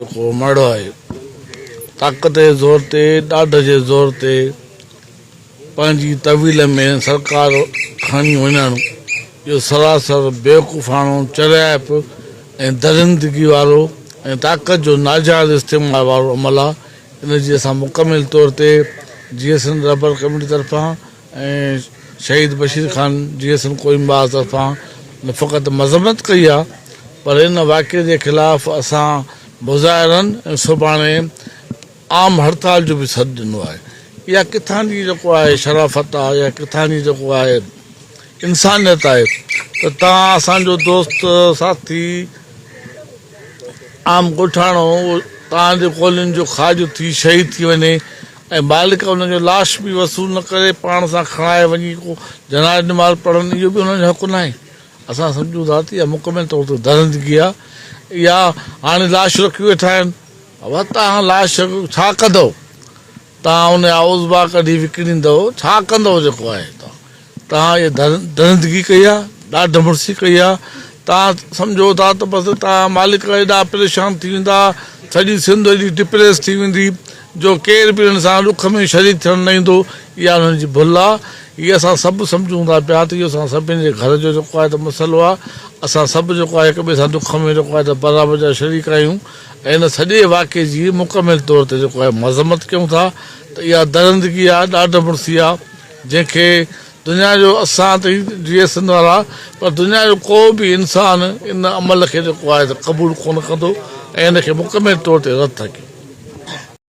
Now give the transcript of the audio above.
جيڪو مڙهه آهي، طاقت جي زور تي، ڏاڍ جي زور تي پنهنجي طويل ۾ سرڪار کڻي وڃڻ اهو سراسر بيوقوفاڻو، چريائپ ۽ درندگي وارو ۽ طاقت جو ناجائز استعمال وارو عمل آهي. ان جي اسان مڪمل طور تي جيئي سنڌ رهبر ڪميٽي طرفان ۽ شهيد بشير خان جيئي سنڌ قومي محاذ طرفان نه فقط مذمت ڪئي آهي پر ان واقعي جي خلاف اسان مظاهرن ۽ سڀاڻي عام هڙتال جو به سڏ ڏنو آهي. اها ڪٿان جي جيڪو آهي شرافت آهي يا ڪٿان جي جيڪو آهي انسانيت آهي ته توهان اسان جو دوست ساٿي عام ڳوٺاڻو توهان جي گولين جو کاڄ ٿي شهيد ٿي وڃي ۽ مالڪ ان جو لاش به وصول نه ڪري پاڻ سان کڻائي وڃي ڪو جنازي نماز پڙهن اهو به انهن جو حق ناهي. اسان سمجهون ٿا ته اها مڪمل طور تي درندگي آهي. اها هاڻي لاش رکيو ويٺا آهن. بابا توهان لاش ڇا ڪندؤ؟ توهان ان جا عضوا ڪڍي وڪڻيندؤ؟ ڇا ڪندؤ جيڪو آهي توهان؟ توهان اها درندگي ڪئي آهي، ڏاڍ مڙسي ڪئي آهي. توهان سمجهو ٿا ته بس توهان مالڪ ايڏا پريشان ٿي ويندا، سڄي سنڌ ايڏي ڊپريس ٿي ويندي جو ڪير به انهن سان ڏک ۾ شريڪ ٿيڻ نه ايندو. اها انهن جي ڀل آهي. هي اسان سڀ سمجهون ٿا پيا ته اهو اسان سڀني جي گهر جو جيڪو آهي ته مسئلو آهي. اسان سڀ جيڪو آهي هڪ ٻئي سان ڏک ۾ جيڪو آهي ته برابر جا شريڪ آهيون ۽ ان سڄي واقعي جي مڪمل طور تي جيڪو آهي مذمت ڪيون ٿا ته اها درندگي آهي، ڏاڍ مڙسي آهي. جنهن کي دنيا جو اسان ته جيئي سنڌ وارا پر دنيا جو ڪو به انسان ان عمل کي جيڪو آهي ته قبول ڪونه ڪندو ۽ ان کي مڪمل طور تي رد ٿا ڪيون.